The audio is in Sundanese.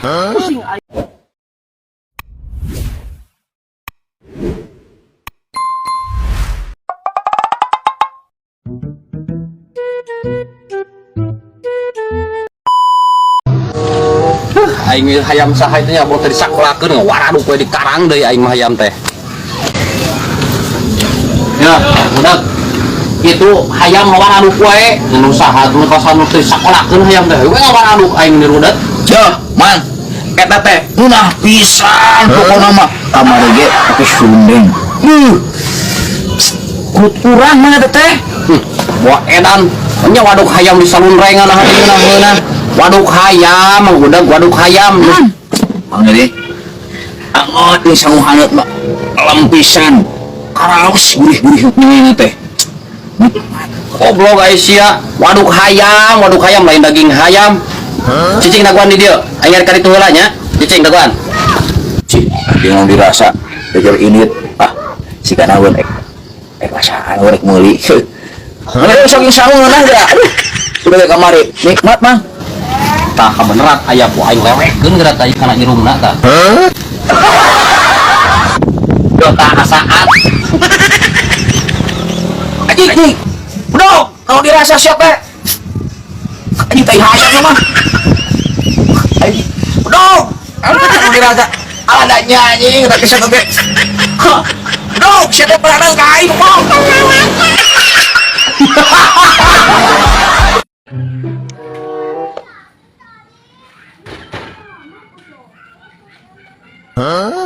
Pusing aing. Aing hayam saha itu nya teh disakolakeun ngawaraduk we di karang deui aing mah hayam teh. Ya, budak. Itu hayam ngawaraduk wae, nu saha nu kasan nu teh disakolakeun hayam teh. We ngawaraduk aing dirudet. Yo, man. Eta teh ngeunah pisan pokona mah. Kamari ge pake sundeng. Kulit urang mana teh? Buah edan. Nya waduk hayam di salunrengan nah ngeunah-ngeunah. Waduk hayam, udah waduk hayam. Mang jadi angot nih sangu haneut mah lem pisan. Karaos gurih-gurih nyeuna teh. Goblok ai sia. Waduk hayam lain daging hayam. Cicing daguan di dieu. Aing ka ditu heula nya. Cicing daguan. Cih, yang dirasa deger init. Ah, si kanaweun ek ek rasaan we rek meuli. Mana sok sangu ngeunah geura. Aduh. Udah kamari. Nikmat, Mang. Tah kabeneran aya ku aing lewekeun geura tah kana irungna tah. Yo tah asaan. Anjing, anjing. Bro, kalau dirasa siapa? Anjing tai hayam mah. Anjing. Bro, kalau dirasa ala da nyanyi tak bisa oge. Bro, siapa pernah ka aing ngomong. Huh?